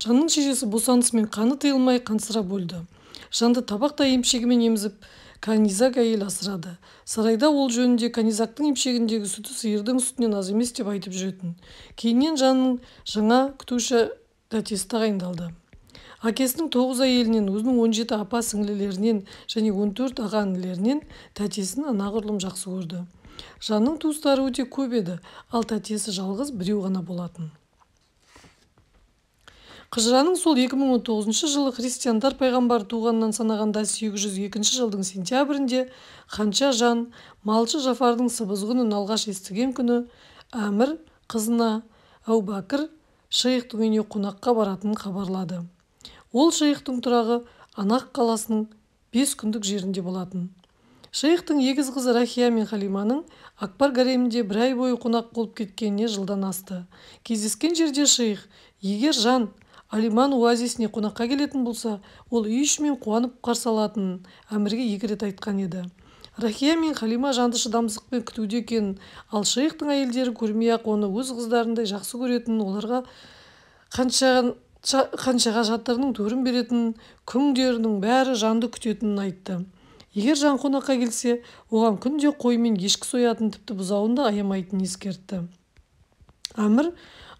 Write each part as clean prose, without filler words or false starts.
Жанның шешесі босанысымен қаны тыйылмай қансырап өлді. Жанды табақтай емшегімен емізіп, канизак әйел асырады. Сарайда ол жөнінде канизактың емшегіндегі сүті сиырдың сүтінен аз емес деп айтып жүретін. Кейіннен Жанның жаңа күтуші тәтесі тағайындалды. Әкесінің 9 әйелінен, өзінің 17 апа сіңлілерінен және 14 аға інілерінен тәтесін анағұрлым жақсы көрді. Жанның туыстары өте көп еді, ал тәтесі жалғыз біреу ғана болатын. Қыжыраның сол 2019 жылы христиандар пайғамбар туғаннан санағанда 802 жылдың сентябрінде ханша Жан малшы Жафардың сыбызғы үнін алғаш естіген күні әмір қызына Әубәкір шейхтің үйіне қонаққа баратынын хабарлады. Ол шейхтің тұрағы Анақ қаласының 5 күндік жерінде болатын. Шейхтің егіз қызы Рахия мен Халиманың Акбар гаремінде бір ай бойы қонақ болып кеткеніне жылдан асты. Кездескен жерде шейх, егер Жан Алиман оазисіне қонаққа келетін болса, ол үй ішімен қуанып қарсы алатынын әмірге 2 рет айтқан еді. Рахия мен Халима Жанды шыдамсыздықпен күтуде екенін, ал шейхтің әйелдері көрмей-ақ оны өз қыздарындай жақсы көретінін, оларға қаншаға жатырының төрін беретінін, күңдерінің бәрі Жанды күтетінін айтты. Егер Жан қонаққа келсе, оған күнде қой мен ешкі соятын, тіпті бұзауын да аямайтынын ескертті. Әмір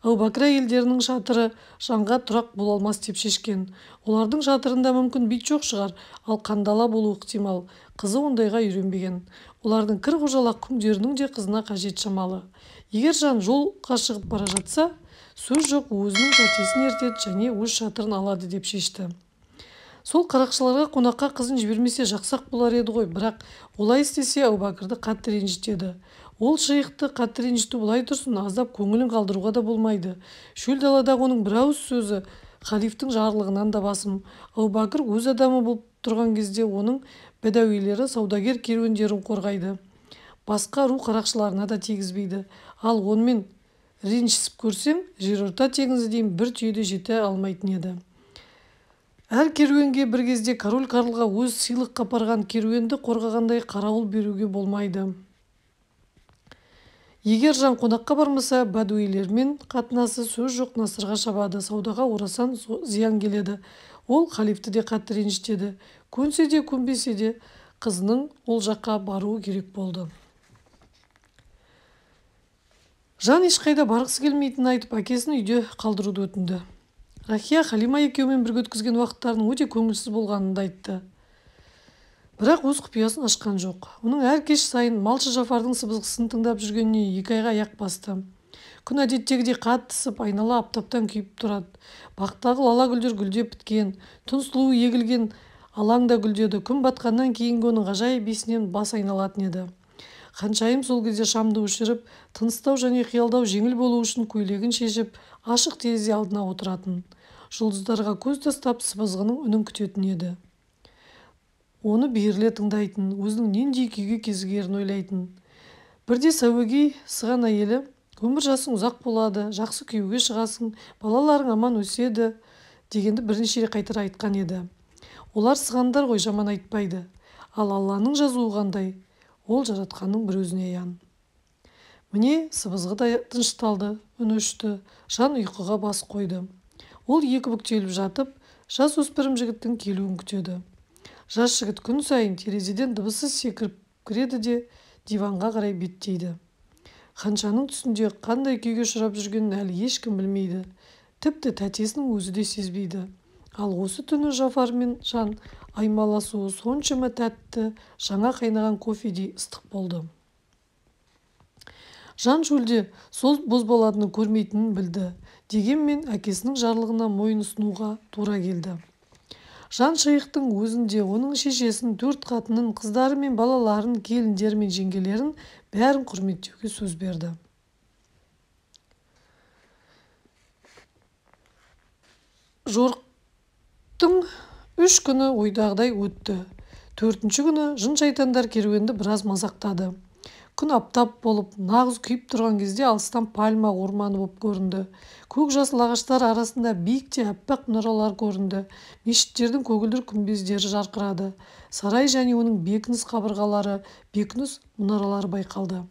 Әубәкір әйелдерінің шатыры Жанға тұрақ бола алмас деп шешкен. Олардың шатырында мүмкін бит жоқ шығар, ал қандала болуы ықтимал. Қызы ондайға үйренбеген. Олардың кір қожалақ күңдерінің де қызына қажет шамалы. Егер Жан жолға шығып бара жатса, сөз жоқ өзінің тәтесін ертеді және өз шатырын алады деп шешті. Сол қарақшыларға қонаққа қызын жібермесе жақсақ болар еді ғой, бірақ олай істесе Әубәкірді қатты ренжітеді. Ол шейхті қатты ренжіту былай тұрсын, аздап көңілін қалдыруға да болмайды. Шөл даладағы оның бір ауыз сөзі халифтің жарлығынан да басым. Әубәкір өз адамы болып тұрған кезде оның бәдәуилері саудагер керуендерін қорғайды. Басқа ру қарақшыларына да тигізбейді. Ал онымен ренжісіп көрсең, Жерорта теңізі дейін бір түйеде жете алмайтын еді. Әр керуенге бір кезде король Карлға өз сыйлыққа апарған керуенді қорғағандай қарауыл беруге болмайды. Егер Жан қонаққа бармаса, бәдуилермен қатынасы сөз жоқ насырға шабады, саудаға орасан зиян келеді. Ол халифті де қатты ренжітеді. Көнсе де көнбесе де қызының ол жаққа баруы керек болды. Жан ешқайда барғысы келмейтінін айтып, әкесін үйде қалдыруды өтінді. Рахия Халима екеуімен бірге өткізген уақыттарының өте көңілсіз болғанын да айтты. Бірақ өз құпиясын ашқан жоқ. Оның әр кеш сайын малшы Жафардың сыбызғысын тыңдап жүргеніне 2 айға аяқ басты. Күн әдеттегідей қатты ысып, айнала аптаптан күйіп тұрады. Бақтағы лала гүлдер гүлдеп біткен, түн сұлуы егілген алаң да гүлдеді. Күн батқаннан кейінгі оның ғажайып иісінен бас айналатын еді. Ханшайым сол кезде шамды өшіріп, тыныстау және қиялдау жеңіл болу үшін көйлегін шешіп, ашық терезе алдына отыратын. Жұлдыздарға көз тастап, сыбызғының үнін күтетін еді. Оны беріле тыңдайтын, өзінің нендей күйге кезігерін ойлайтын. Бірде сәуегей сыған әйелі, өмір жасың ұзақ болады, жақсы күйеуге шығасың, балаларың аман өседі дегенді бірнеше рет қайтара айтқан еді. Олар сығандар ғой, жаман айтпайды. Ал Алланың жазуы қандай, ол жаратқанның бір өзіне аян. Міне сыбызғы да тынышталды, үні өшті, Жан ұйқыға бас қойды. Ол екі бүктеліп жатып, жас өспірім жігіттің келуін күтеді. Жас жігіт күн сайын терезеден дыбыссыз секіріп кіреді де диванға қарай беттейді. Ханшаның түсінде қандай күйге ұшырап жүргенін әлі ешкім білмейді. Тіпті тәтесінің өзі де сезбейді. Ал осы түні Жафар мен Жан аймаласуы соншама тәтті, жаңа қайнаған кофедей ыстық болды. Жан шөлде сол бозбаланы көрмейтінін білді. Дегенмен әкесінің жарлығына мойын ұсынуға тура келді. Жан шейхтің өзінде оның шешесін, 4 қатынын, қыздары мен балаларын, келіндері мен жеңгелерін бәрін құрметтеуге сөз берді. Жорықтың 3 күні ойдағыдай өтті. 4-ші күні жын-шайтандар керуенді біраз мазақтады. Күн аптап болып, нағыз күйіп тұрған кезде алыстан пальма орманы болып көрінді. Көк жасыл ағаштар арасында биік те аппақ мұнаралар көрінді. Мешіттердің көгілдір күмбездері жарқырады. Сарай және оның бекініс қабырғалары, бекініс мұнаралары байқалды.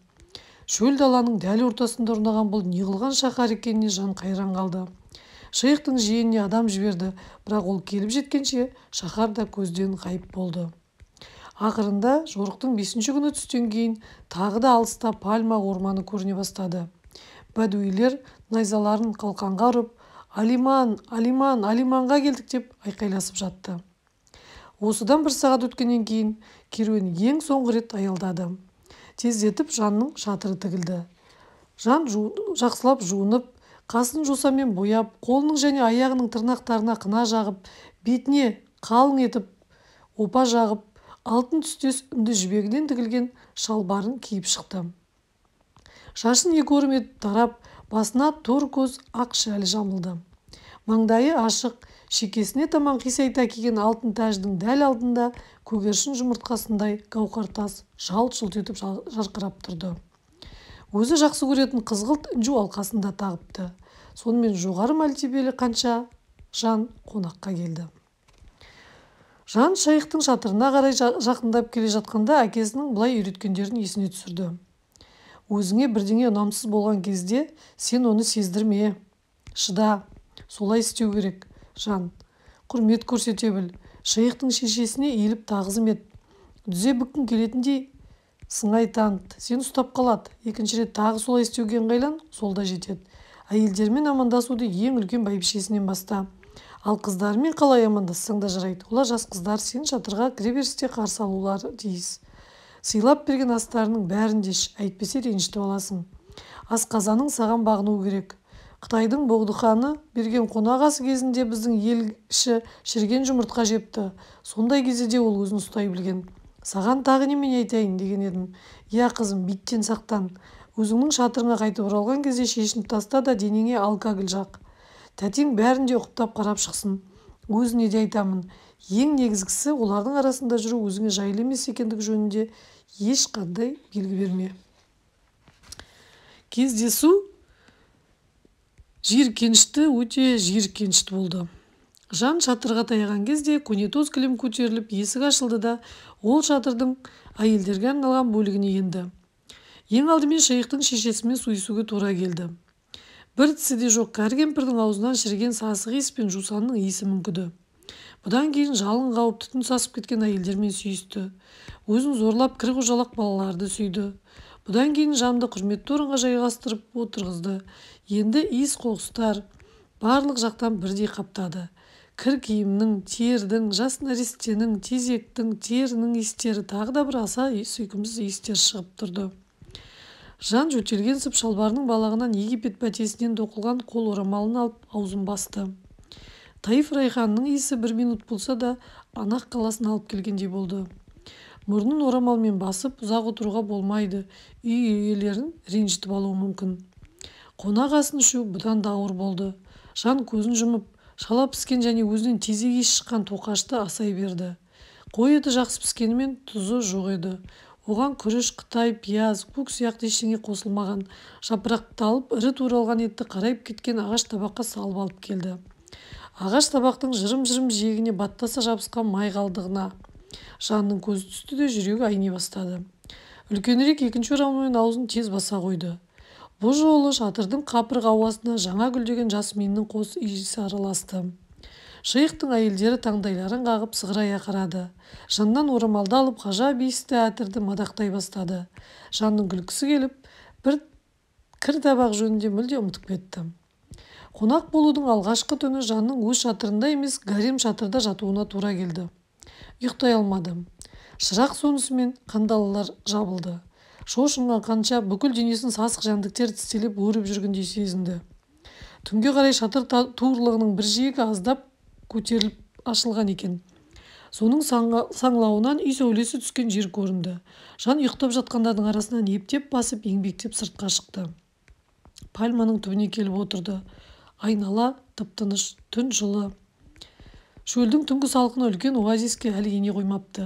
Шөл даланың дәл ортасында орнаған бұл неғылған шаһар екеніне жан қайран қалды. Шейхтің жиеніне адам жіберді, бірақ ол келіп жеткенше шаһар да көзден ғайып болды. Ақырында жорықтың 5-ші күні түстен кейін тағы да алыста пальма орманы көріне бастады. Бәдуилер найзаларын қалқанға ұрып, «Алиман, Алиман, Алиманға келдік» деп айқайласып жатты. Осыдан бір сағат өткеннен кейін керуен ең соңғы рет аялдады. Тездетіп Жанның шатыры тігілді. Жан жақсылап жуынып, қасын жосамен бояп, қолының және аяғының тырнақтарына қына жағып, бетіне қалың етіп опа жағып, алтын түстес үнді жібегінен тігілген шалбарын киіп шықты. Шашын екі өрім етіп тарап, басына тор көз ақ шәлі жамылды. Маңдайы ашық, шекесіне таман қисайта киген алтын тәждің дәл алдында көгершін жұмыртқасындай гауһар тас жалт-жұлт етіп жарқырап тұрды. Өзі жақсы көретін қызғылт інжу алқасын да тағыпты. Сонымен жоғары мәртебелі қанша жан қонаққа келді. Жан шайхтың шатырына қарай жақындап келе жатқанда әкесінің былай үйреткендерін есіне түсірді. Өзіңе бірдеңе ұнамсыз болған кезде сен оны сездірме. Шыда, солай істеу керек, Жан. Құрмет көрсете біл. Шейхтің шешесіне иіліп тағзым ет. Дүзе бүккің келетіндей сыңай таныт. Сен ұстап қалады. Екінші рет тағы солай істеуге ыңғайлан, сол да жетеді. Әйелдермен амандасуды ең үлкен бәйбішесінен баста. Ал қыздармен қалай амандассаң да жарайды. Олар жас қыздар, сен шатырға кіреберісте қарсы алулары тиіс. Сыйлап берген астарының бәрін де іш, әйтпесе ренжітіп аласың. Асқазаның саған бағынуы керек. Қытайдың боғдыханы берген қонақ асы кезінде біздің елші шіріген жұмыртқа жепті. Сондай кезде де ол өзін ұстай білген. Саған тағы немене айтайын деген едім. Иә, қызым, биттен сақтан. Өзіңнің шатырыңа қайтып оралған кезде шешініп таста да денеңе алкоголь жақ. Тәтең бәрін де ұқыптап қарап шықсын. Өзіне де айтамын. Ең негізгісі, олардың арасында жүру өзіңе жайлы емес екендігі жөнінде ешқандай белгі берме. Кездесу жиіркенішті, өте жиіркенішті болды. Жан шатырға таяған кезде көнетоз кілем көтеріліп, есік ашылды да, ол шатырдың әйелдерге арналған бөлігіне енді. Ең алдымен шейхтің шешесімен сүйісуге тура келді. Бір тісі де жоқ кәрі кемпірдің аузынан шіріген сасық иіс пен жусанның иісі мүңкіді. Бұдан кейін жалын қауып түтін сасып кеткен әйелдермен сүйісті. Өзін зорлап кір қожалақ балаларды сүйді. Бұдан кейін Жанды құрметті орынға жайғастырып отырғызды. Енді иіс қоқыстар барлық жақтан бірдей қаптады. Кір киімнің, тердің, жас нәрестенің, тезектің, терінің иістері тағы да бір аса сүйкімсіз иістер шығып тұрды. Жан жөтелгенсіп шалбарының балағынан Египет бәтесінен тоқылған қол орамалын алып аузын басты. Таиф райханның иісі бір минут болса да Анақ қаласын алып келгендей болды. Мұрнын орамалмен басып ұзақ отыруға болмайды, үй иелерін ренжітіп алуы мүмкін. Қонақ асын ішу бұдан да ауыр болды. Жан көзін жұмып, шала піскен және өзінен тезек иіс шыққан тоқашты асай берді. Қой еті жақсы піскенімен тұзы жоқ еді. Оған күріш, қытай, пияз, көк сияқты ештеңе қосылмаған. Жапырақталып, ірі туралған етті қарайып кеткен ағаш табаққа салып алып келді. Ағаш табақтың жырым-жырым жиегіне баттаса жабысқан май қалдығына Жанның көзі түсті де жүрегі айни бастады. Үлкенірек екінші орамалмен аузын тез баса қойды. Бұл жолы шатырдың қапырық ауасына жаңа гүлдеген жасминнің қос иісі араласты. Шейхтің әйелдері таңдайларын қағып сығырая қарады. Жаннан орамалды алып ғажап иісті әтірді мадақтай бастады. Жанның күлкісі келіп, бір кір табақ жөнінде мүлде ұмытып кетті. Қонақ болудың алғашқы түні Жанның өз шатырында емес, гарем шатырда жатуына тура келді. Ұйықтай алмады. Шырақ сөнісімен қандалалар жабылды. Шошынған қанша бүкіл денесін сасық жәндіктер тістелеп өріп жүргендей сезінді. Түнге қарай шатыр туырлығының бір жиегі аздап көтеріліп ашылған екен. Соның саңлауынан үй сәулесі түскен жер көрінді. Жан ұйықтап жатқандардың арасынан ептеп басып, еңбектеп сыртқа шықты. Пальманың түбіне келіп отырды. Айнала тып-тыныш, түн жылы. Шөлдің түнгі салқыны үлкен оазиске әлі ене қоймапты.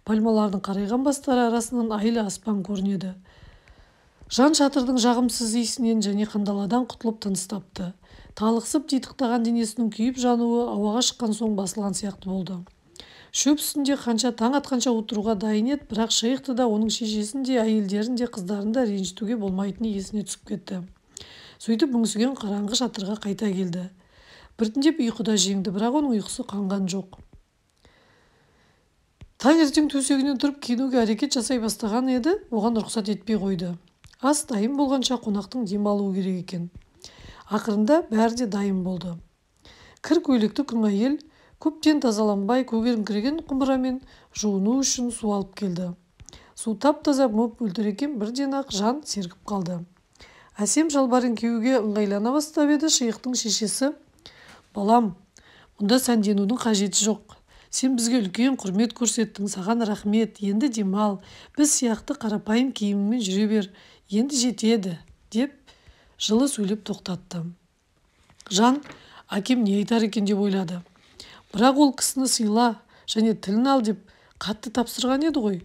Пальмалардың қарайған бастары арасынан айлы аспан көрінеді. Жан шатырдың жағымсыз иісінен және қандаладан құтылып тыныс тапты. Талықсып титықтаған денесінің күйіп жануы ауаға шыққан соң басылған сияқты болды. Шөп үстінде қанша таң атқанша отыруға дайын еді, бірақ шейхті да, оның шешесін де, әйелдерін де, қыздарын да ренжітуге болмайтыны есіне түсіп кетті. Сөйтіп мұңсыген қараңғы шатырға қайта келді. Біртіндеп ұйқы да жеңді, бірақ оның ұйқысы қанған жоқ. Таңертең төсегінен тұрып киінуге әрекет жасай бастаған еді, оған рұқсат етпей қойды. Ас дайын болғанша қонақтың демалуы керек екен. Ақырында бәрі де дайын болды. Кір көйлекті күң әйел көптен тазаланбай көгеріңкіреген құмырамен жуыну үшін су алып келді. Су тап-таза мөп-мөлдір екен, бірден-ақ жан сергіп қалды. Әсем шалбарын киюге ыңғайлана бастап еді, шейхтің шешесі: «Балам, мұнда сәнденудің қажеті жоқ. Сен бізге үлкен құрмет көрсеттің, саған рахмет, енді демал, біз сияқты қарапайым киіміңмен жүре бер, енді жетеді», деп жылы сөйлеп тоқтатты. Жан әкем не айтар екен деп ойлады. Бірақ ол кісіні сыйла және тілін ал деп қатты тапсырған еді ғой.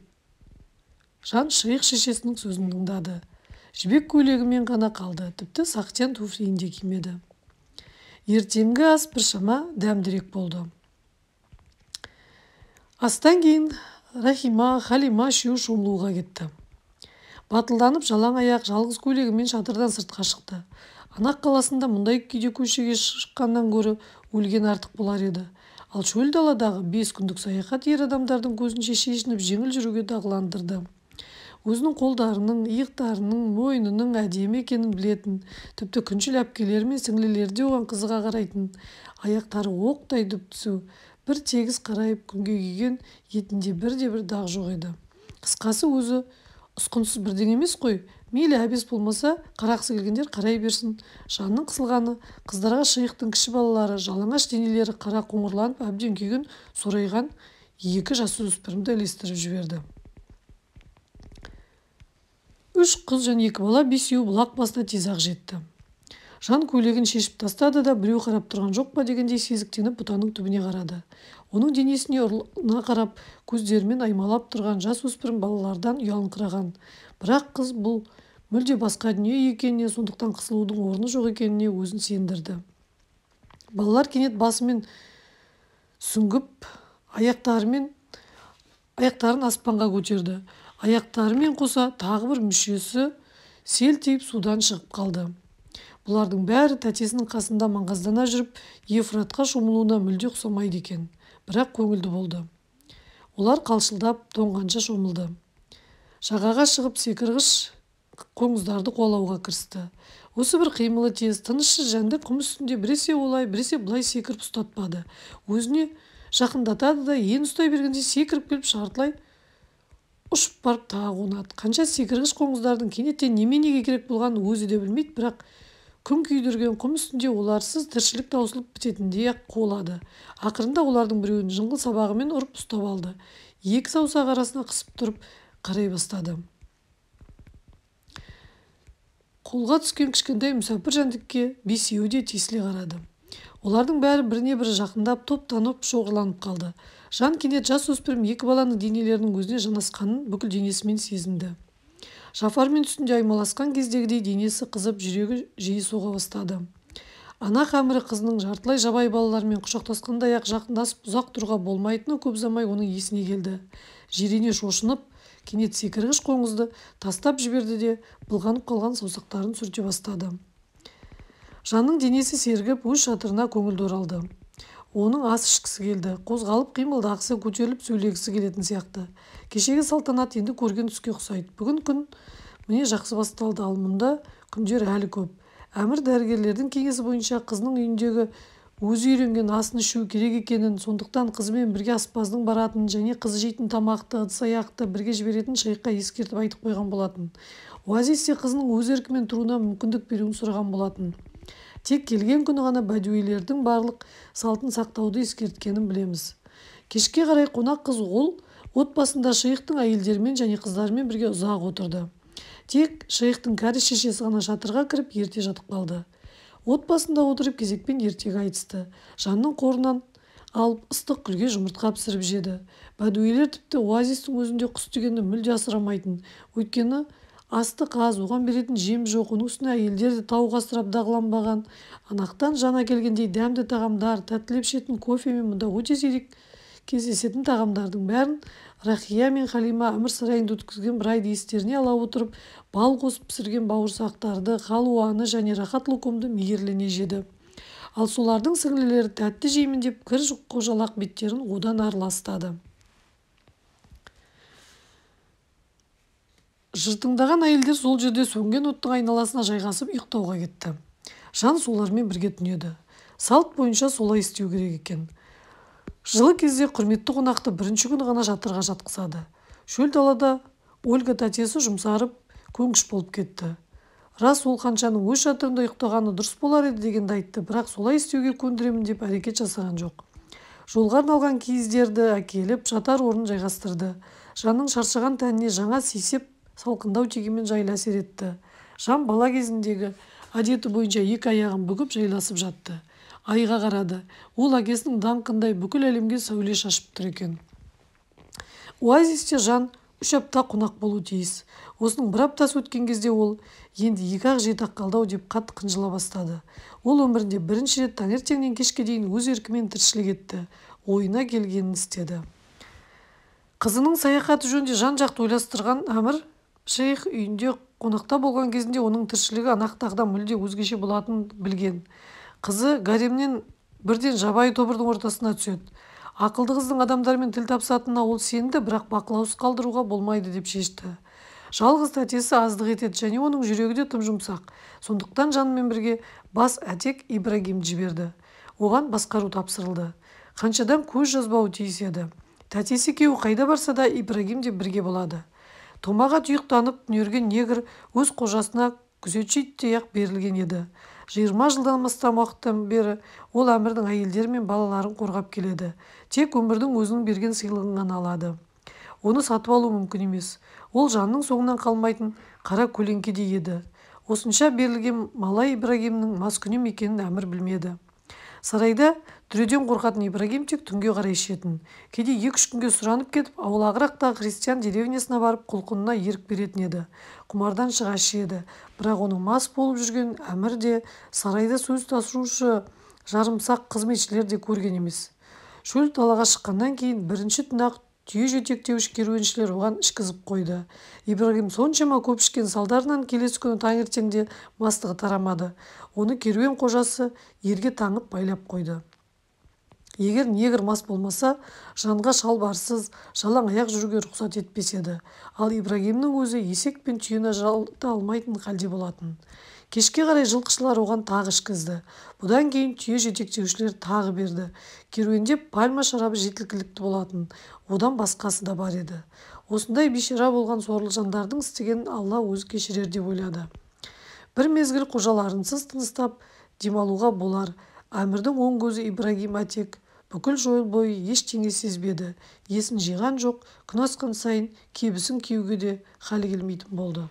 Жан шейх шешесінің сөзін тыңдады. Жібек көйлегімен ғана қалды, тіпті сақтиян туфлиін де кимеді. Ертеңгі ас біршама дәмдірек болды. Астан кейін Рахима, Халима үшеуі шомылуға кетті. Батылданып жалаң аяқ, жалғыз көйлегімен шатырдан сыртқа шықты. Анақ қаласында мұндай күйде көшеге шыққаннан гөрі өлген артық болар еді. Ал шөл даладағы 5 күндік саяхат ер адамдардың көзінше шешініп жеңіл жүруге дағыландырды. Өзінің қолдарының, иықтарының, мойнының әдемі екенін білетін, тіпті күншіл әпкелері мен сіңлілері де оған қызыға қарайтын. Аяқтары оқтай дүп-түзу, бір тегіс қарайып күнге күйген етінде бірде-бір дақ жоқ еді. Қысқасы, өзі ұсқынсыз бірдеңе емес қой. Мейлі әбес болмаса, қарағысы келгендер қарай берсін. Жанның қысылғаны, қыздарға шейхтің кіші балалары, жалаңаш денелері қара қоңырланып әбден күйген, сорайған екі жасөспірімді ілестіріп жіберді. 3 қыз және 2 бала бесеуі бұлақ басына тез-ақ жетті. Жан көйлегін шешіп тастады да, біреу қарап тұрған жоқ па дегендей сезіктеніп бұтаның түбіне қарады. Оның денесіне ұрлана қарап, көздерімен аймалап тұрған жасөспірім балалардан ұялыңқыраған. Бірақ қыз бұл мүлде басқа дүние екеніне, сондықтан қысылудың орны жоқ екеніне өзін сендірді. Балалар кенет басымен сүңгіп, аяқтарын аспанға көтерді. Аяқтарымен қоса тағы бір мүшесі селтиіп судан шығып қалды. Бұлардың бәрі тәтесінің қасында маңғаздана жүріп, Ефратқа шомылуына мүлде ұқсамайды екен, бірақ көңілді болды. Олар қалшылдап тоңғанша шомылды. Жағаға шығып секірғыш қоңыздарды қуалауға кірісті. Осы бір қимылы тез, тынышсыз жәндік құм үстінде біресе олай, біресе былай секіріп ұстатпады. Өзіне жақындатады да, ен ұстай бергенде секіріп келіп жартылай ұшып барып тағы қонады. Қанша секіргіш қоңыздардың кенеттен неменеге керек болғанын өзі де білмейді, бірақ күн күйдірген құм үстінде оларсыз тіршілік таусылып бітетіндей-ақ қуалады. Ақырында олардың біреуін жыңғыл сабағымен ұрып ұстап алды. Екі саусақ арасына қысып тұрып қарай бастады. Қолға түскен кішкентай мүсәпір жәндікке бесеуі де тесіле қарады. Олардың бәрі біріне-бірі жақындап, топтанып, шоғырланып қалды. Жан кенет жасөспірім екі баланың денелерінің өзіне жанасқанын бүкіл денесімен сезінді. Жафармен үстінде аймаласқан кездегідей денесі қызып, жүрегі жиі соға бастады. Ана қамыры қызының жартылай жабайы балалармен құшақтасқандай-ақ жақындасып ұзақ тұруға болмайтыны көп ұзамай оның есіне келді. Жирене шошынып, кенет секіргіш қоңызды тастап жіберді де, былғанып қалған саусақтарын сүрте бастады. Жанның денесі сергіп, өз шатырына көңілді оралды. Оның ас ішкісі келді, қозғалып қимылдағысы, көтеріліп сөйлегісі келетін сияқты. Кешегі салтанат енді көрген түске ұқсайды. Бүгін күн міне жақсы басталды, ал мұнда күндер әлі көп. Әмір дәрігерлердің кеңесі бойынша қызының үйіндегі өзі үйренген асын ішу керек екенін, сондықтан қызымен бірге аспаздың баратынын және қызы жейтін тамақты, ыдыс-аяқты бірге жіберетін шейхқа ескертіп айтып қойған болатын. Оазисте қызының өз еркімен тұруына мүмкіндік беруін сұраған болатын. Тек келген күні ғана бәдуилердің барлық салтын сақтауды ескерткенін білеміз. Кешке қарай қонақ қыз ол отбасында шейхтің әйелдерімен және қыздарымен бірге ұзақ отырды. Тек шейхтің кәрі шешесі ғана шатырға кіріп ерте жатып қалды. Отбасында отырып кезекпен ертегі айтысты. Жанның қорынан алып ыстық күлге жұмыртқа пісіріп жеді. Бәдуилер тіпті оазистің өзінде құс дегенді мүлде асырамайтын. Өйткені астық аз, оған беретін жем жоқ, оның үстіне әйелдер де тауық асырап дағыланбаған. Анақтан жан әкелгендей дәмді тағамдар, тәттілеп ішетін кофе мен мұнда өте сирек кездесетін тағамдардың бәрін Рахия мен Халима әмір сарайында өткізген бір айды естеріне ала отырып, бал қосып пісірген бауырсақтарды, халуаны және рахат лукумды мейірлене жеді. Ал солардың сіңлілері тәтті жеймін деп кір қожалақ беттерін одан ары ластады. Жыртыңдаған әйелдер сол жерде сөнген оттың айналасына жайғасып ұйықтауға кетті. Жан солармен бірге түнеді. Салт бойынша солай істеу керек екен. Жылы кезде құрметті қонақты бірінші күні ғана жатырға жатқызады. Шөл далада Ольга тәтесі жұмсарып, көнгіш болып кетті. Рас, ол ханшаның өз шатырында ұйықтағаны дұрыс болар еді дегенді айтты, бірақ солай істеуге көндіремін деп әрекет жасаған жоқ. Жолға арналған киіздерді әкеліп, жатар орнын жайғастырды. Жанның шаршаған тәніне жаңа сейсеп салқындау тигенмен жайлы әсер етті. Жан бала кезіндегі әдеті бойынша екі аяғын бүгіп жайласып жатты. Айға қарады. Ол әкесінің даңқындай бүкіл әлемге сәуле шашып тұр екен. Оазисте Жан 3 апта қонақ болу тиіс. Осының бір аптасы өткен кезде ол енді 2-ақ жеті-ақ қалды-ау деп қатты қынжыла бастады. Ол өмірінде бірінші рет таңертеңнен кешке дейін өз еркімен тіршілік етті. Ойына келгенін істеді. Қызының саяхаты жөнінде жан-жақты ойластырған әмір шейх үйінде қонақта болған кезінде оның тіршілігі анақтағыдан мүлде өзгеше болатынын білген. Қызы гаремнен бірден жабайы тобырдың ортасына түседі. Ақылды қыздың адамдармен тіл тапсатынына ол сенді, бірақ бақылаусыз қалдыруға болмайды деп шешті. Жалғыз тәтесі аздық етеді және оның жүрегі де тым жұмсақ. Сондықтан жанымен бірге бас әтек Ибрагимді жіберді. Оған басқару тапсырылды. Ханшадан көз жазбауы тиіс еді. Тәтесі екеуі қайда барса да Ибрагим де бірге болады. Томаға тұйықтанып түнерген негр өз қожасына күзетші иттей-ақ берілген еді. 20 жылдан астам уақыттан бері ол әмірдің әйелдері мен балаларын қорғап келеді. Тек өмірдің өзінің берген сыйлығын ғана алады. Оны сатып алу мүмкін емес. Ол жанның соңынан қалмайтын қара көлеңкедей еді. Осынша берілген малай Ибрагимнің маскүнем екенін әмір білмеді. Сарайда дүреден қорқатын Ибрагим тек түнге қарай ішетін. Кейде 2-3 күнге сұранып кетіп, аулағырақтағы христиан деревнясына барып құлқынына ерік беретін еді. Құмардан шыға ішеді. Бірақ оның мас болып жүрген әмір де, сарайда сөз тасырушы жарымсақ қызметшілер де көрген емес. Шөл далаға шыққаннан кейін бірінші түні-ақ түйе жетектеуші керуеншілер оған ішкізіп қойды. Ибрагим соншама көп ішкен салдарынан келесі күні таңертеңде мастығы тарамады. Оны керуен қожасы ерге таңып байлап қойды. Егер негр мас болмаса, жанға шалбарсыз, жалаң аяқ жүруге рұқсат етпес еді. Ал Ибрагимнің өзі есек пен түйені жалта алмайтын халде болатын. Кешке қарай жылқышылар оған тағы ішкізді. Бұдан кейін түйе жетектеушілер тағы берді. Керуенде пальма шарабы жеткілікті болатын. Одан басқасы да бар еді. Осындай бейшара болған сорлы жандардың істегенін Алла өзі кешірер деп ойлады. Бір мезгіл қожаларынсыз тыныстап демалуға болар. Әмірдің оң көзі Ибрагим әтек бүкіл жол бойы ештеңе сезбеді. Есін жиған жоқ, күн асқан сайын кебісін киюге де халі келмейтін болды.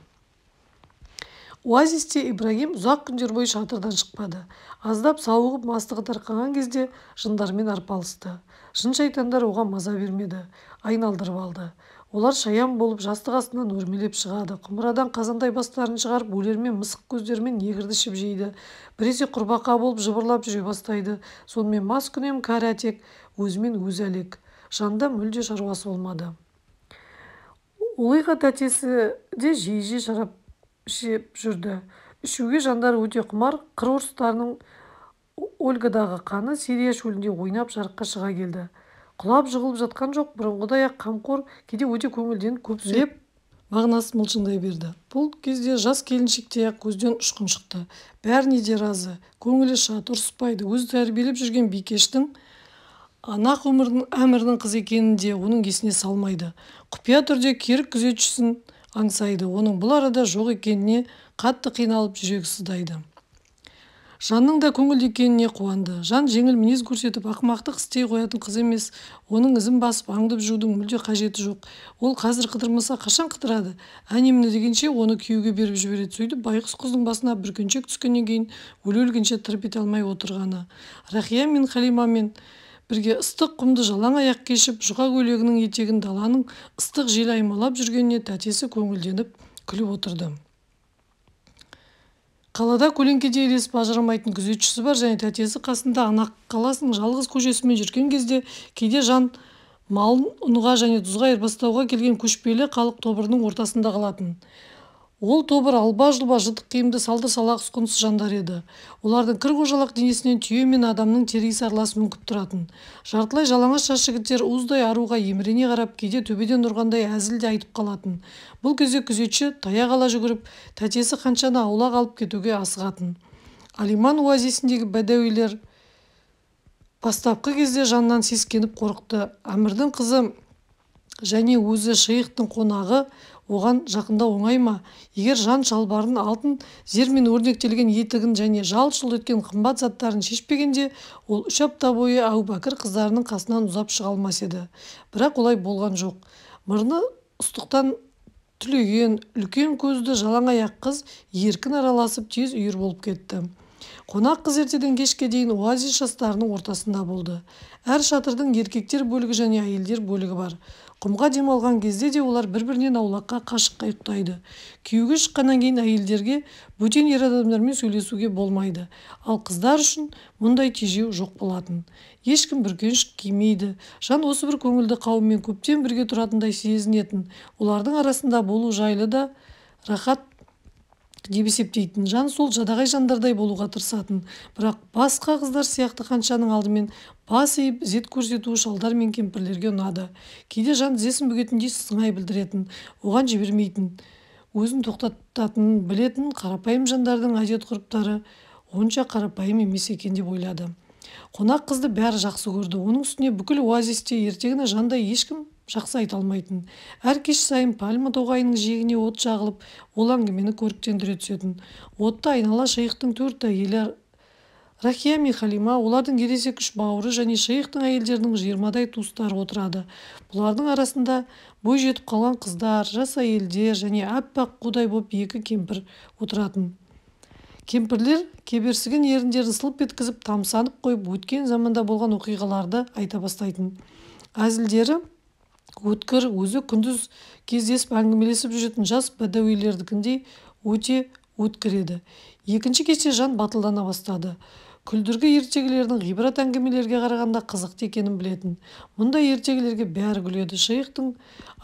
Оазисте Ибрагим ұзақ күндер бойы шатырдан шықпады. Аздап сауығып мастығы тарқаған кезде жындармен арпалысты. Жын шайтандар оған маза бермеді, айналдырып алды. Олар шаян болып жастық астынан өрмелеп шығады. Құмырадан қазандай бастарын шығарып, өлермен мысық көздерімен негірді ішіп жейді. Біресе құрбақа болып жыбырлап жүре бастайды. Сонымен маскүнем кәрі әтек өзімен өзі әлек. Жанда мүлде шаруасы болмады. Олиға тәтесі де жиі-жиі шарап ішіп жүрді. Ішуге жандары өте құмар. Қыр орыстарының Ольгадағы қаны Сирия шөлінде ойнап жарыққа шыға келді. Құлап жығылып жатқан жоқ, бұрынғыдай-ақ қамқор, кейде өте көңілденіп көп сөйлеп, мағынасын мылжыңдай берді. Бұл кезде жас келіншекте-ақ көзден ұшқын шықты. Бәріне де разы, көңілі шат, ұрыспайды. Өзі тәрбиелеп жүрген бикештің анақ әмірінің қызы екенін де оның есіне салмайды. Құпия түрде керік күзетшісін аңсайды. Оның бұл арада жоқ екеніне қатты қиналып жүрегі сыздайды. Жанның да көңілді екеніне қуанды. Жан жеңіл мінез көрсетіп, ақымақтық істей қоятын қыз емес. Оның ізін басып, аңдып жүрудің мүлде қажеті жоқ. Ол қазір қыдырмаса, қашан қыдырады? Әне-міне дегенше оны күйеуге беріп жібереді. Сөйтіп байғұс қыздың басына бүркеншек түскеннен кейін өле-өлгенше тырп ете алмай отырғаны. Рахия мен Халимамен бірге ыстық құмды жалаң аяқ кешіп, жұқа көйлегінің етегін даланың ыстық желі аймалап жүргеніне тәтесі көңілденіп күліп отырды. Қалада көлеңкеде елесіп ажырамайтын күзетшісі бар және тәтесі қасында Анақ қаласының жалғыз көшесімен жүрген кезде кейде жан малын ұнға және тұзға айырбастауға келген көшпелі халық тобырының ортасында қалатын. Ол тобыр алба-жұлба жыртық киімді салдыр-салақ ұсқынсыз жандар еді. Олардың кір-қожалақ денесінен түйе мен адамның тері иісі араласып мүңкіп тұратын. Жартылай жалаңаш жас жігіттер уыздай аруға емірене қарап, кейде төбеден ұрғандай әзіл де айтып қалатын. Бұл кезде күзетші таяқ ала жүгіріп, тәтесі Ханшаны аулақ алып кетуге асығатын. Алиман оазисіндегі бәдәуилер бастапқы кезде Жаннан сескеніп қорықты. Әмірдің қызы және өзі шейхтің қонағы оған жақындау оңай ма? Егер Жан шалбарын, алтын зермен өрнектелген етігін және жалт-жұлт еткен қымбат заттарын шешпегенде, ол 3 апта бойы Әубәкір қыздарының қасынан ұзап шыға алмас еді. Бірақ олай болған жоқ. Мұрны ыстықтан түлеген, үлкен көзді жалаң аяқ қыз еркін араласып тез үйір болып кетті. Қонақ қыз ертеден кешке дейін оазис жастарының ортасында болды. Әр шатырдың еркектер бөлігі және әйелдер бөлігі бар. Құмға демалған кезде де олар бір-бірінен аулаққа қашыққа ұйықтайды. Күйеуге шыққаннан кейін әйелдерге бөтен ер адамдармен сөйлесуге болмайды. Ал қыздар үшін мұндай тежеу жоқ болатын. Ешкім бүркеншік кимейді. Жан осы бір көңілді қауыммен көптен бірге тұратындай сезінетін. Олардың арасында болу жайлы да рахат деп есептейтін. Жан сол жадағай жандардай болуға тырысатын. Бірақ басқа қыздар сияқты Ханшаның алдымен бас иіп, ізет көрсетуі шалдар мен кемпірлерге ұнады. Кейде Жан тізесін бүгетіндей сыңай білдіретін, оған жібермейтін, өзін тоқтататынын білетін қарапайым жандардың әдет-ғұрыптары онша қарапайым емес екен деп ойлады. Қонақ қызды бәрі жақсы көрді. Оның үстіне бүкіл оазисте ертегіні Жандай ешкім жақсы айта алмайтын. Әр кеш сайын пальма тоғайының жиегіне от жағылып, ол әңгімені көріктендіре түсетін. Отты айнала шейхтің 4 әйелі Рахия мен Халима, олардың ересек 3 бауыры және шейхтің әйелдерінің 20-дай туыстары отырады. Бұлардың арасында бой жетіп қалған қыздар, жас әйелдер және аппақ қудай боп 2 кемпір отыратын. Кемпірлер кеберсіген еріндерін сылп еткізіп, тамсанып қойып, өткен заманда болған оқиғаларды айта бастайтын. Әзілдері өткір, өзі күндіз кездесіп әңгімелесіп жүретін жас бәдәуилердікіндей өте өткір еді. Екінші кеште Жан батылдана бастады. Күлдіргі ертегілердің ғибрат әңгімелерге қарағанда қызықты екенін білетін. Мұндай ертегілерге бәрі күледі. Шейхтің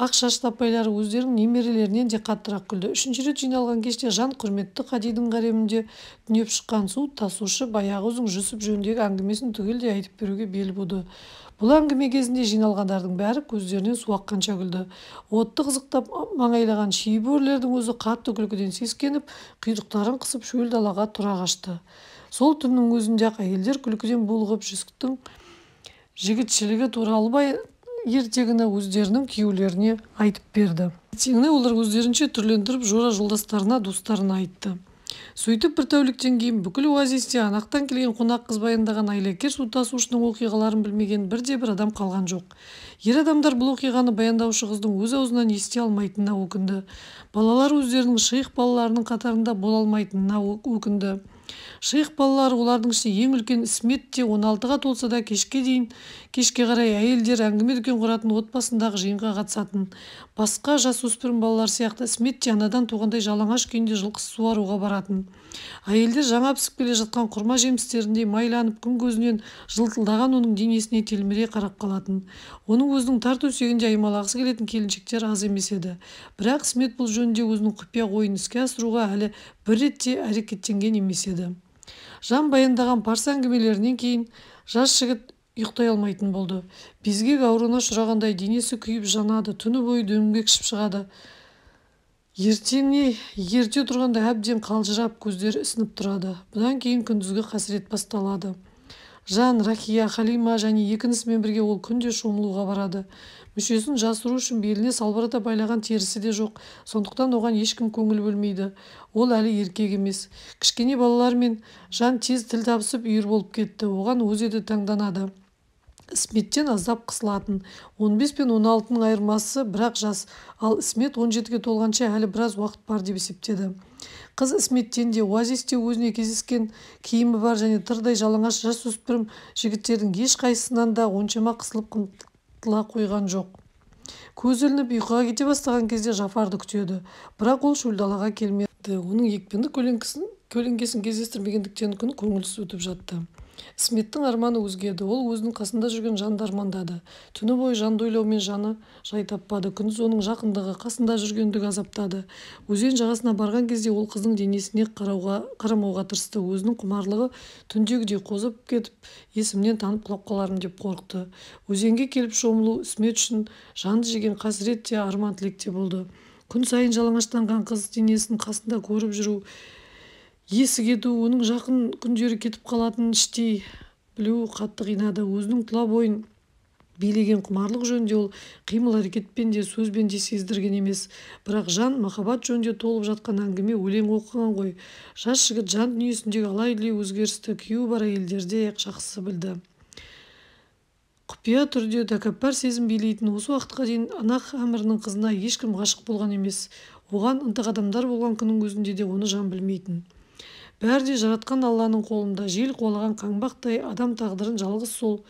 ақ шашты апайлары өздерінің немерелерінен де қаттырақ күлді. 3-ші рет жиналған кеште Жан құрметті қадидің гаремінде түнеп шыққан су тасушы баяғы ұзын Жүсіп жөніндегі әңгімесін түгелдей айтып беруге бел буды. Бұл әңгіме кезінде жиналғандардың бәрі көздерінен су аққанша күлді. Отты қызықтап маңайлаған шиебөрілердің өзі қатты күлкіден сескеніп, құйрықтарын қысып шөл далаға тұра қашты. Сол түннің өзінде-ақ әйелдер күлкіден булығып Жүсіптің жігітшілігі туралы ертегіні өздерінің күйеулеріне айтып берді. Ертеңіне олар өздерінше түрлендіріп жора жолдастарына, достарына айтты. Сөйтіп бір тәуліктен кейін бүкіл оазисте анақтан келген қонақ қыз баяндаған айлакер су тасушының оқиғаларын білмеген бірде-бір адам қалған жоқ. Ер адамдар бұл оқиғаны баяндаушы қыздың өз аузынан ести алмайтынына өкінді. Балалар өздерінің шейх балаларының қатарында бола алмайтынына өкінді. Шейх балалары, олардың ішінде ең үлкен Ісмет те 16-ға толса да кешке қарай әйелдер әңгіме дүкен құратын отбасындағы жиынға қатысатын. Басқа жасөспірім балалар сияқты Ісмет те анадан туғандай жалаңаш күйінде жылқы суаруға баратын. Әйелдер жаңа пісіп келе жатқан құрма жемістеріндей майланып, күн көзінен жылтылдаған оның денесіне телміре қарап қалатын. Оның өзінің тар төсегінде аймалағысы келетін келіншектер аз емес еді. Бірақ Ісмет бұл жөнінде өзінің құпия ойын іске асыруға әлі бір ретте әрекеттенген емес еді. Жан баяндаған парсы әңгімелерінен кейін жас жігіт ұйықтай алмайтын болды. Безгек ауруына ұшырағандай денесі күйіп жанады, түні бойы дөңбекшіп шығады. Ертеңіне ерте тұрғанда әбден қалжырап, көздері ісініп тұрады. Бұдан кейін күндізгі қасірет басталады. Жан, Рахия, Халима және екі інісімен бірге ол күнде шомылуға барады. Мүшесін жасыру үшін беліне салбырата байлаған терісі де жоқ, сондықтан оған ешкім көңіл бөлмейді. Ол әлі еркек емес. Кішкене балалармен Жан тез тіл табысып үйір болып кетті. Оған өзі де таңданады. Ісметтен аздап қысылатын. 15 пен 16-ның айырмасы бірақ жас, ал Ісмет 17-ге толғанша әлі біраз уақыт бар деп есептеді. Қыз Ісметтен де оазисте өзіне кездескен киімі бар және тырдай жалаңаш жасөспірім жігіттердің ешқайсысынан да оншама қысылып қымтыла қойған жоқ. Көзі ілініп ұйқыға кете бастаған кезде Жафарды күтеді. Бірақ ол шөл далаға келмеді. Оның екпінді көлеңкесін кездестірмегендіктен күн көңілсіз өтіп жатты. Ісметтің арманы өзге еді. Ол өзінің қасында жүрген жанды армандады. Түні бойы жанды ойлаумен жаны жай таппады. Күндіз оның жақындығы, қасында жүргендігі азаптады. Өзен жағасына барған кезде ол қыздың денесіне қарамауға тырысты. Өзінің құмарлығы түндегідей қозып кетіп, есімнен танып құлап қалармын деп қорықты. Өзенге келіп шомылу Ісмет үшін жанды жеген қасірет те, арман тілек те болды. Күн сайын жалаңаштанған қыз денесін қасында көріп жүру, есі кету, оның жақын күндері кетіп қалатынын іштей білу қатты қинады. Өзінің тұла бойын билеген құмарлық жөнінде ол қимыл-әрекетпен де, сөзбен де сездірген емес. Бірақ жан махаббат жөнінде толып жатқан әңгіме, өлең оқыған ғой. Жас жігіт жан дүниесіндегі алай-дүлей өзгерісті күйеуі бар әйелдерде жақсы білді. Құпия түрде тәкаппар сезім билейтін. Осы уақытқа дейін Анақ әмірінің қызына ешкім ғашық болған емес. Оған ынтық адамдар болған күннің өзінде де оны жан білмейтін. Бәрі де жаратқан Алланың қолында. Жел қуалаған қаңбақтай адам тағдырын жалғыз сол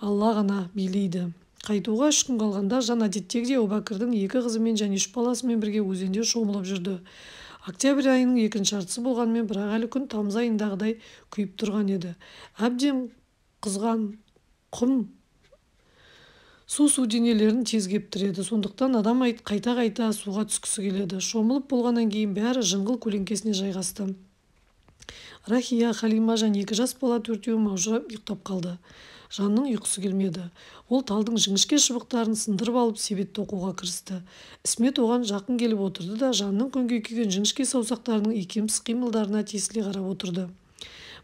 Алла ғана билейді. Қайтуға 3 күн қалғанда жан әдеттегідей Әубәкірдің 2 қызымен және 3 баласымен бірге өзенде шомылып жүрді. Октябрь айының екінші жартысы болғанымен, бірақ әлі күн тамыз айындағыдай күйіп тұрған еді. Әбден қызған құм су денелерін тез кептіреді. Сондықтан адам қайта-қайта суға түскісі келеді. Шомылып болғаннан кейін бәрі жыңғыл көлеңкесіне жайғасты. Рахия, Халима және 2 жас бала төртеуі маужырап ұйықтап қалды. Жанның ұйқысы келмеді. Ол талдың жіңішке шыбықтарын сындырып алып себет тоқуға кірісті. Ісмет оған жақын келіп отырды да, жанның күнге күйген жіңішке саусақтарының икемсіз қимылдарына тесіле қарап отырды.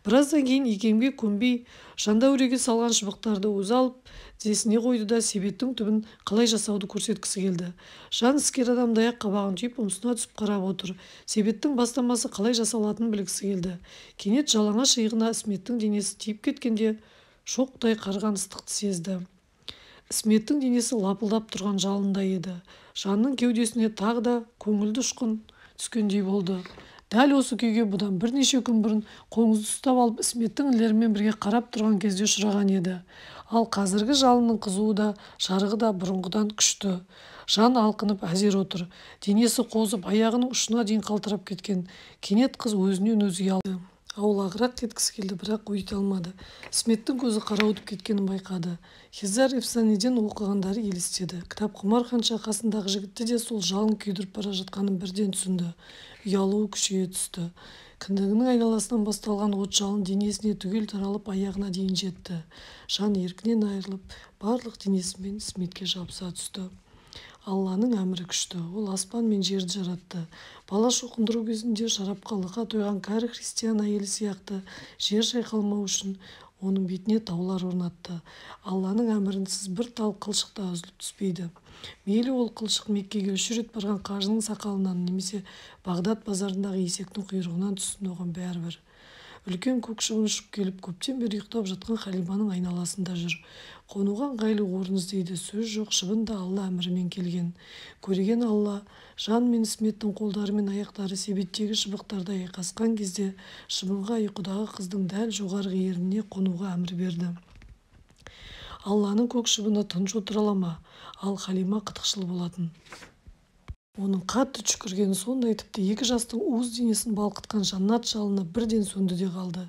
Біраздан кейін икемге көнбей, жанда өреге салған шыбықтарды өзі алып, тізесіне қойды да, себеттің түбін қалай жасауды көрсеткісі келді. Жан іскер адамдай ақ қабағын түйіп, ұмсына түсіп қарап отыр. Себеттің бастамасы қалай жасалатынын білгісі келді. Кенет жалаңаш иығына Ісметтің денесі тиіп кеткенде шоқтай қарған ыстықты сезді. Ісметтің денесі лапылдап тұрған жалындай еді. Жанның кеудесіне тағы да көңілді ұшқын түскендей болды. Дәл осы күйге бұдан бірнеше күн бұрын қоңызды ұстап алып, Ісметтің інілерімен бірге қарап тұрған кезде ұшыраған еді. Ал қазіргі жалынның қызуы да, жарығы да бұрынғыдан күшті. Жан алқынып әзер отыр. Денесі қозып, аяғының ұшына дейін қалтырап кеткен. Кенет қыз өзінен өзі ұялды. Аулағырақ кеткісі келді, бірақ өйте алмады. Ісметтің көзі қарауытып кеткенін байқады. Хизар Эфсаниден оқығандары елестеді. Кітапқұмар ханша қасындағы жігітті де сол жалын күйдіріп бара жатқанын бірден түсінді. Ұялуы күшейе түсті. Кіндігінің айналасынан басталған от жалын денесіне түгел таралып, аяғына дейін жетті. Жан еркінен айырылып, барлық денесімен Ісметке жабыса түсті. Алланың әмірі күшті. Ол аспан мен жерді жаратты. Бала шоқындыру кезінде шарапқа лықа тойған кәрі христиан әйелі сияқты жер шайқалмау үшін оның бетіне таулар орнатты. Алланың әмірінсіз бір тал қылшық та үзіліп түспейді. Мейлі ол қылшық Меккеге 3 рет барған қажының сақалынан немесе Бағдат базарындағы есектің құйрығынан түссін, оған бәрібір. Үлкен көк шыбын ұшып келіп, көптен бері ұйықтап жатқан Халиманың айналасында жүр. Қонуға ыңғайлы орын іздейді. Сөз жоқ, шыбын да Алла әмірімен келген. Көреген Алла, жан мен Ісметтің қолдары мен аяқтары себеттегі шыбықтардай айқасқан кезде шыбынға ұйқыдағы қыздың дәл жоғарғы ерніне қонуға әмір берді. Алланың көк шыбыны тыныш отыра ала ма? Ал Халима қытықшыл болатын. Оның қатты түшкіргені сондай, тіпті 2 жастың уыз денесін балқытқан жаннат жалыны бірден сөнді де қалды.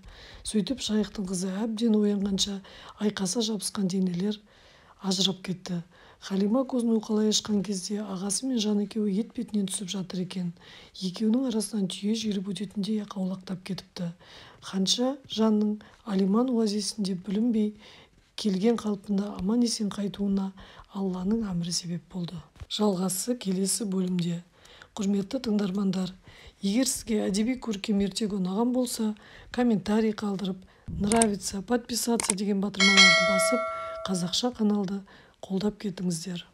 Сөйтіп жайықтың қызы әбден оянғанша айқаса жабысқан денелер ажырап кетті. Халима көзін уқалай ашқан кезде ағасы мен жан екеуі ет бетінен түсіп жатыр екен. Екеуінің арасынан түйе желіп өтетіндей ақ аулақтап кетіпті. Ханша жанның Алиман оазисінде бүлінбей келген қалпында аман-есен қайтуына Алланың әмірі себеп болды. Жалғасы келесі бөлімде. Құрметті тыңдармандар, егер сізге әдеби көркем ертегі ұнаған болса, комментарий қалдырып, нравится, подписаться деген батырмаларды басып, қазақша каналды қолдап кетіңіздер.